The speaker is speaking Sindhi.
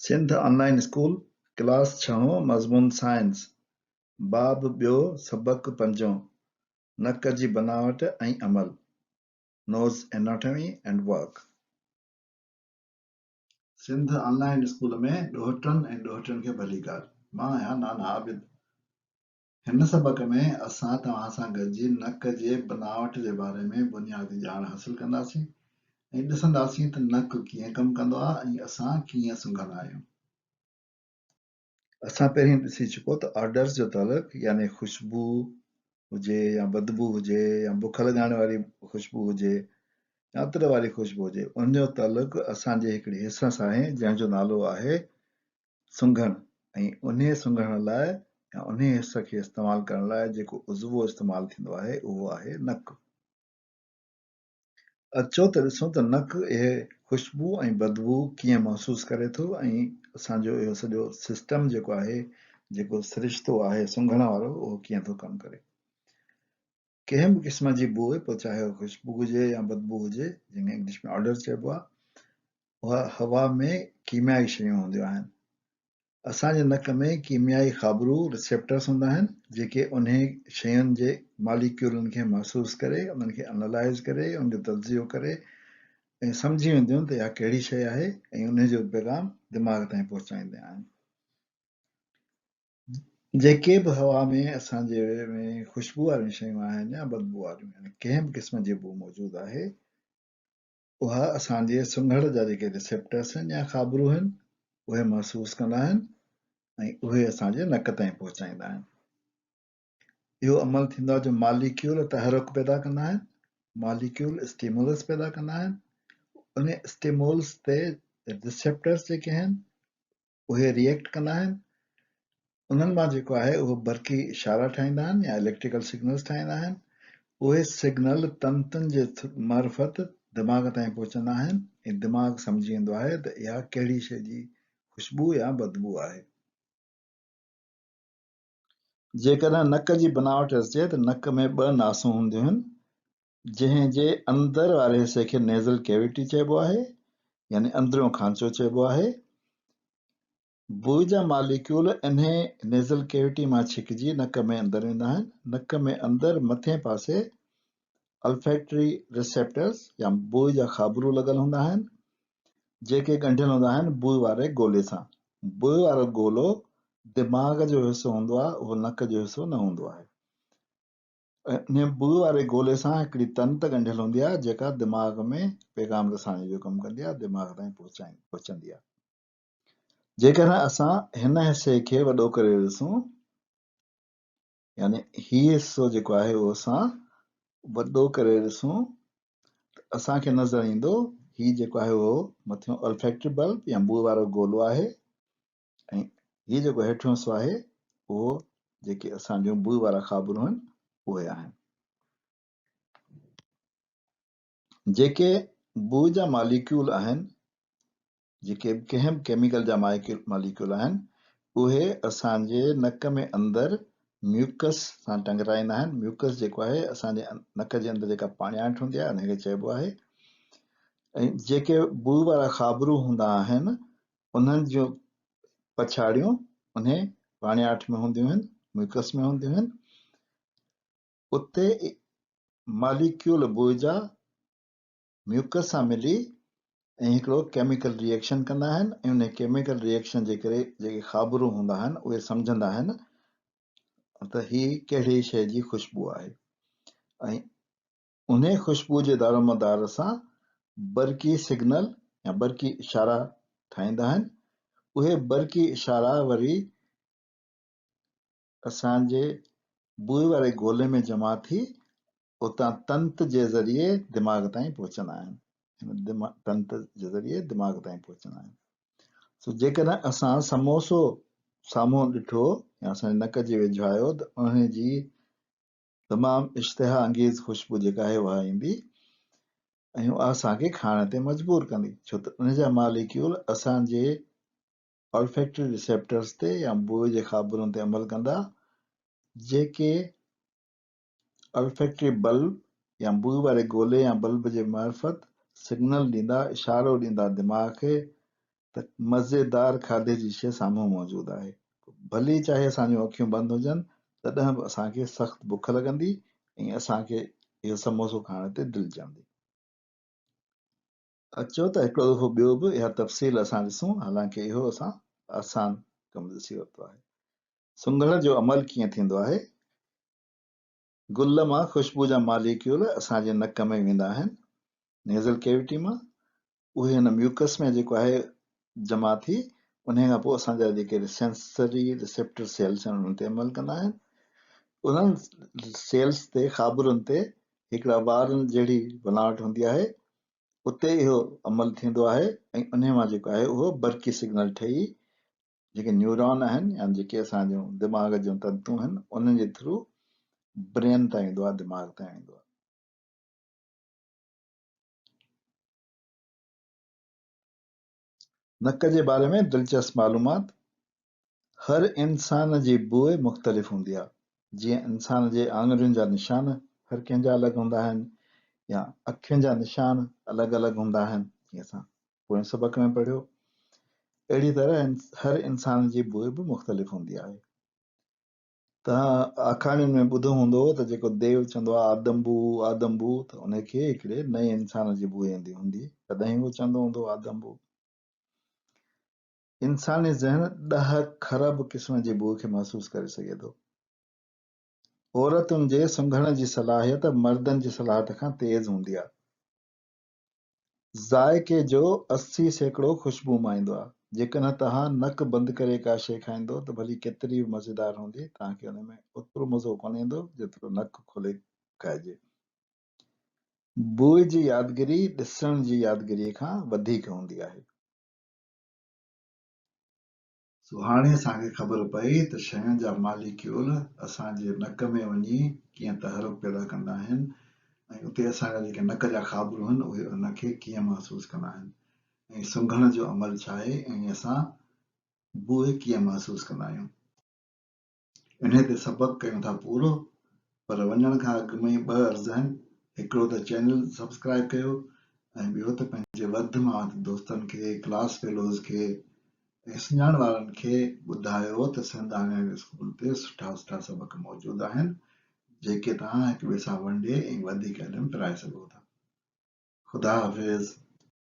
سنڌ آن لائين اسڪول، ڪلاس ڇهون، مضمون سائنس، باب ٻيو، سبق پنجون، نڪ جي بناوٽ ۽ عمل، Nose Anatomy and Work. Sindh online school ۾ ڏوهٽن ۽ ڏوهٽين کي ڀليڪار. مان آهيان نانا عابد. هن سبق ۾ اسان توهان سان گڏجي نڪ جي بناوٽ جي باري ۾ بنيادي ڄاڻ حاصل ڪنداسين ۽ ڏسنداسين ته نڪ ڪيئن ڪم ڪندو آهي ۽ اسان ڪيئن سنگهندا آهيون. اسان پهرين ڏسي چڪو ته آرڊرز جو تعلق يعني خوشبو هجي يا بدبو هجي يا بک لڳائڻ واري خوشبو هجي يا عطر واري خوشبو هجي ان جو تعلق اسان جي هڪڙي حس سان آهي جنهن جو نالو آهي سنگهڻ ۽ انهيء سنگهڻ لاء يا انهيء حس کي استعمال ڪرڻ لاء جيڪو عضوو استعمال ٿيندو آهي اهو آهي نڪ. اچو ته ڏسون ته نڪ اهي خوشبو ۽ بدبو ڪيئن محسوس ڪري ٿو ۽ اسان جو اهو سڄو سسٽم جيڪو آهي جيڪو سرشتو آهي سنگهڻ وارو اهو ڪيئن ٿو ڪم ڪري. ڪنهن به قسم جي بوء پوء چاهي اها خوشبو هجي يا بدبو هجي جنهن کي انگلش ۾ Odour چئبو آهي اها هوا ۾ ڪيميائي شيون هونديون آهن. اسان جي نڪ ۾ ڪيميائي خابرو، Receptors، هوندا آهن جيڪي انهي شين جي ماليڪيولن کي محسوس ڪري انهن کي انالائيز ڪري ان جو تجزيو ڪري ۽ سمجهي وينديون آهن ته اها ڪهڙي شيء آهي ۽ انهي جو پيغام دماغ تائين پهچائينديون آهن. جيڪي به هوا ۾ اسان جي ۾ خوشبو واريون شيون آهن يا بدبو واريون يعني ڪنهن به قسم جي بوء موجود آهي اها اسان جي سنگهڙ جا جيڪي ريسيپٽرس آهن يا خابرو آهن اهي محسوس ڪندا آهن ۽ اهي اسان جي نڪ تائين پهچائيندا آهن. اهو عمل ٿيندو آهي جو ماليڪيول تحرڪ پيدا ڪندا آهن، ماليڪيول اسٽيمولس پيدا ڪندا آهن، ان اسٽيمولس تي ريسيپٽرس جيڪي آهن اهي ريئيڪٽ ڪندا آهن، انهن مان جيڪو آهي اهو برقي اشارا ٺاهيندا آهن يا اليڪٽريڪل سگنلز ٺاهيندا آهن، اهي سگنل تنتن جي معرفت دماغ تائين پهچندا آهن ۽ دماغ سمجهي ويندو آهي ته اها ڪهڙي شيء جي خوشبو يا بدبو آهي. جيڪڏهن نڪ جي بناوٽ ڏسجي ته نڪ ۾ ٻه ناسون هونديون آهن، جنهن جي اندر واري حصي کي نيزل ڪيويٽي چئبو آهي يعني اندريون کانچو چئبو آهي. بوء جا ماليڪيول انهي نيزل ڪيويٽي مان ڇڪجي نڪ ۾ اندر ويندا آهن. نڪ ۾ اندر مٿين پاسي الفيڪٽري ريسيپٽرز يا بوء جا خابرو لڳل هوندا آهن جيڪي ڳنڍيل هوندا آهن بوء واري گولي سان. بوء وارو گولو دماغ جو حصو هوندو آهي اهو نڪ جو حصو نه هوندو آهي. انهيء بوء واري گولي سان هڪڙي تنت ڳنڍيل هوندي آهي، جيڪا دماغ ۾ پيغام رساني جو ڪم ڪندي آهي، دماغ تائين پهچندي آهي. جيڪڏهن اسان هن حصي کي وڏو ڪري ڏسون، يعني هي حصو جيڪو آهي اهو اسان وڏو ڪري ڏسون ته اسان کي نظر ايندو هي جيڪو آهي اهو مٿيون Olfactory Bulb يا بوء وارو گولو آهي ۽ هي جيڪو هيٺيون حصو آهي اهو جيڪي اسان جون بوء وارا خابرو آهن اهي آهن. جيڪي بوء جا ماليڪيول آهن جيڪي به ڪنهن به ڪيميڪل جا ماليڪيول آهن اهي اسان جي نڪ ۾ اندر ميوڪس سان ٽنگرائيندا آهن. ميوڪس جيڪو آهي اسان جي نڪ جي اندر جيڪا پاڻياٺ هوندي آهي ان کي چئبو آهي ۽ جيڪي بوء وارا خابرو هوندا آهن انهن جون پڇاڙيون انهي پاڻياٺ ۾ هونديون آهن، Mucus ۾ هونديون آهن. اتي ماليڪيول بوء جا ميوڪس سان ملي ۽ هڪڙو ڪيميڪل ري ايڪشن ڪندا آهن ۽ انهي ڪيميڪل ري ايڪشن جي ڪري جيڪي خابرو هوندا آهن اهي سمجهندا آهن ته هي ڪهڙي شيء جي خوشبو آهي ۽ انهيء خوشبوء جي دارومدار سان برقي سگنل يا برقي اشارا ٺاهيندا آهن. اهي برقي اشارا وري اسان جي بوء واري گولي ۾ جمع ٿي اتان تنت جي ذريعي دماغ تائين پهچندا آهن. هن تنت جي ذريعي دماغ تائين پهچندا آهن. سو جيڪڏهن اسان سموسو سامهون ڏٺو يا اسان جي نڪ جي ويجهو آيو ته انهيء جي تمام اشتها انگيز خوشبو جيڪا آهي اها ايندي ۽ اها اسان کي کائڻ تي مجبور ڪندي ڇو ته ان جا ماليڪيول اسان جي Olfactory Receptors تي يا بوء جي خابرن تي عمل ڪندا جيڪي Olfactory Bulb يا بوء واري گولي يا بلب جي معرفت سگنل ڏيندا اشارو ڏيندا دماغ کي ته مزيدار کاڌي جي شيء سامهون موجود آهي. ڀلي چاهي اسان جون اکيون بند هجن تڏهن به اسان کي سخت بک لڳندي ۽ اسان کي اهو سموسو کائڻ تي دل چوندي. اچو ته هڪڙو دفعو ٻيو به اها تفصيل اسان ڏسون، حالانڪه اهو اسان آسان ڪم ڏسي ورتو آهي. سنگهڻ جو عمل ڪيئن ٿيندو آهي؟ گل مان خوشبو جا ماليڪيول اسان جي نڪ ۾ ويندا آهن، نيزل ڪيويٽي مان، اهي هن ميوڪس ۾ جيڪو آهي جمع ٿي انهي کان پوء اسان جا جيڪي سينسري ريسيپٽر سيلز آهن انهن تي عمل ڪندا آهن. انهن سيلز تي خابرن تي هڪڙا وارن جهڙي بناوٽ هوندي آهي، اتي اهو عمل ٿيندو آهي ۽ انهي مان جيڪو آهي اهو برقي سگنل ٺهي جيڪي نيوران آهن يا جيڪي اسان جون دماغ جون تنتون آهن انهن جي ٿرو برين تائين ويندو آهي دماغ تائين ويندو آهي. نڪ جي باري ۾ دلچسپ معلومات، هر انسان جي بوء مختلف هوندي آهي، جيئن انسان جي آڱرين جا نشان هر ڪنهن جا الڳ هوندا آهن يا اکين جا نشان الڳ الڳ هوندا آهن، جيئن اسان پوئين سبق ۾ پڙهيو، اهڙي طرح هر انسان جي بوء به مختلف هوندي آهي. توهان آکاڻين ۾ ٻڌو هوندو ته جيڪو ديو چوندو آهي آدم بو آدم بو ته ان کي هڪڙي نئين انسان جي بوء ايندي هوندي تڏهن هو چوندو هوندو آدم بو. انساني ذهن 10 کرب قسم جي بوء کي محسوس ڪري سگهي ٿو. عورتن جي سنگهڻ جي صلاحيت مردن جي صلاحيت کان تيز هوندي آهي. ذائقي جو 80% خوشبو مان ايندو آهي. جيڪڏهن توهان نڪ بند ڪري ڪا شيء کائيندو ته ڀلي ڪيتري به مزيدار هوندي، توهان کي ان ۾ اوترو مزو ڪونه ايندو جيترو نڪ کولي کائجي. بوء جي يادگيري ڏسڻ جي يادگيريء کان وڌيڪ هوندي آهي. سو هاڻي اسان کي خبر پئي ته شين جا ماليڪيول اسان جي نڪ ۾ وڃي ڪيئن تحرڪ پيدا ڪندا آهن ۽ اتي اسان جا جيڪي نڪ جا خابرو آهن اهي ان کي ڪيئن محسوس ڪندا آهن ۽ سنگهڻ جو عمل ڇا آهي ۽ اسان بوء ڪيئن محسوس ڪندا آهيون. انهيء تي سبق ڪيون ٿا پورو پر وڃڻ کان اڳ ۾ ٻه عرض آهن هڪڙو ته چينل سبسڪرائب ڪيو ۽ ٻيو ته پنهنجي وڌ مان وڌ دوستن کي ڪلاس فيلوز کي ۽ سڃاڻ وارن کي ٻڌايو ته سنڌ آنگڻ اسڪول تي سٺا سٺا سبق موجود آهن جيڪي توهان هڪ ٻئي سان ونڊي ۽ وڌيڪ علم پرائي سگهو ٿا. خدا حافظ.